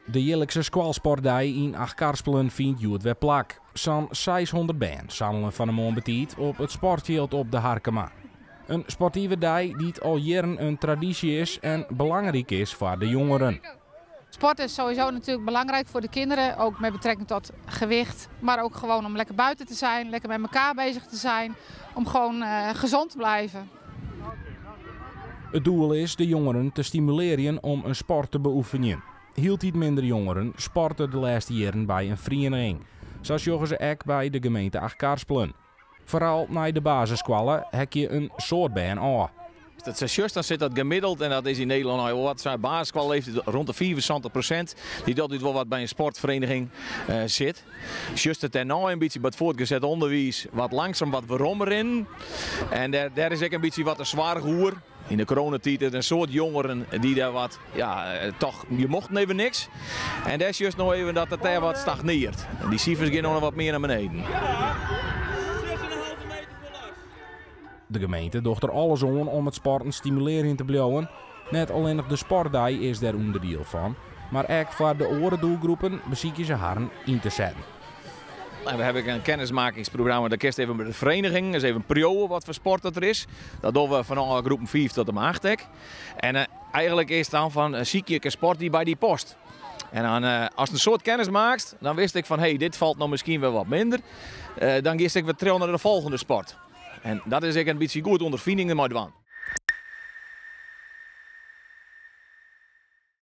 De jierlikse skoalsportdei yn Achtkarspelen fynt hjoed wer plak. Sa'n 600 bern sammelen fan 'e moarn betiid op it sportfjild op De Harkema. In sportive dei dy't al jierren in tradysje is en belangryk is foar de jongeren. Sport is sowieso natuurlijk belangrijk voor de kinderen, ook met betrekking tot gewicht. Maar ook gewoon om lekker buiten te zijn, lekker met elkaar bezig te zijn, om gewoon gezond te blijven. It doel is de jongeren te stimulearjen om in sport te beoefenjen. Hieltyd minder jongeren sporte de lêste jierren by in feriening. Sa sjogge se ek by de gemeente Achtkarspelen. Foaral nei de basisskoalle heakje in soad bern ôf. Dat sjochst, dan sit dat gemiddeld, en dat is yn Nederlân no wol wat, sa'n basisskoalleeftiid rond de 75% dy't altyd wol wat by in sportferiening sit. Sjochst it dêrnei in bytsje by it fuortgeset ûnderwiis wat langsum wat weromrinnen. En dêr is ek in bytsje wat de soarch oer. Yn de coronatiid is der in soad jongeren dy't dêr wat, ja, toch, je mochten even niks. En dêr sjochst no even dat it dêr wat stagneert. Dy sifers gean no noch wat mear nei beneden. De gemeente docht der alles oan om it sporten stimulearjen te bliuwen. Net allinnich de sportdei is dêr ûnderdiel fan, mar ek foar de oare doelgroepen besykje se harren yn te setten. En we hawwe ek in kennismakingsprogramma, dêr kinst even by de vereniging ris even priuwe wat foar sport dat der is. Dat dogge we fan alle groepen 5 tot en mei 8 ek. En eigenlik is it dan fan sykje ik in sport dy't by dy past. En dan ast in soad kennis makest, dan witst ek fan hey, dit falt no miskien wer wat minder. Dan giest ek wer troch nei de folgjende sport. En dat is ek in bytsje goed ûnderfining dermei dwaan.